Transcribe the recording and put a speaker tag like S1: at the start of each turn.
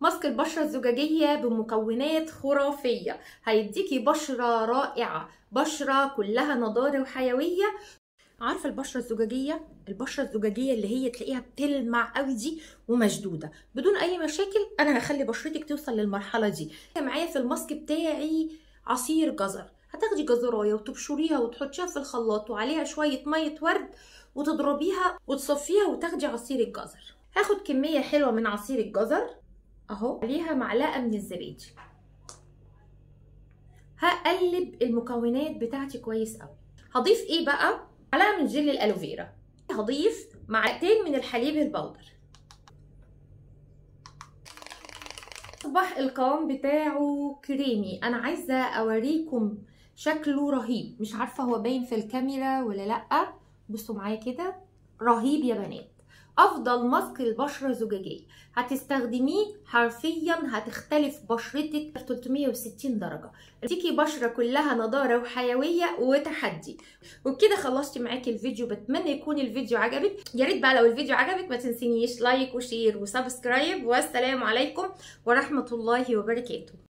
S1: ماسك البشرة الزجاجيه بمكونات خرافية، هيديكي بشره رائعة، بشره كلها نضاره وحيوية. عارفه البشرة الزجاجيه؟ البشرة الزجاجيه اللي هي تلاقيها بتلمع قوي دي ومشدوده بدون اي مشاكل، انا هخلي بشرتك توصل للمرحلة دي. معايا في الماسك بتاعي عصير جزر، هتاخدي جزرايه وتبشريها وتحطيها في الخلاط وعليها شوية مية ورد وتضربيها وتصفيها وتاخدي عصير الجزر. هاخد كمية حلوة من عصير الجزر اهو، عليها معلقه من الزبادي. هقلب المكونات بتاعتي كويس قوي. هضيف ايه بقى؟ معلقه من جل الالوفيرا، هضيف معلقتين من الحليب البودر. اصبح القوام بتاعه كريمي. انا عايزه اوريكم شكله رهيب، مش عارفه هو باين في الكاميرا ولا لا، بصوا معايا كده، رهيب يا بنات. افضل ماسك البشرة زجاجيه هتستخدميه، حرفيا هتختلف بشرتك 360 درجه، تديكي بشره كلها نضاره وحيوية وتحدي. وبكده خلصت معاكي الفيديو، بتمنى يكون الفيديو عجبك. يا ريت بقى لو الفيديو عجبك ما تنسينيش like و share و subscribe، والسلام عليكم ورحمة الله وبركاته.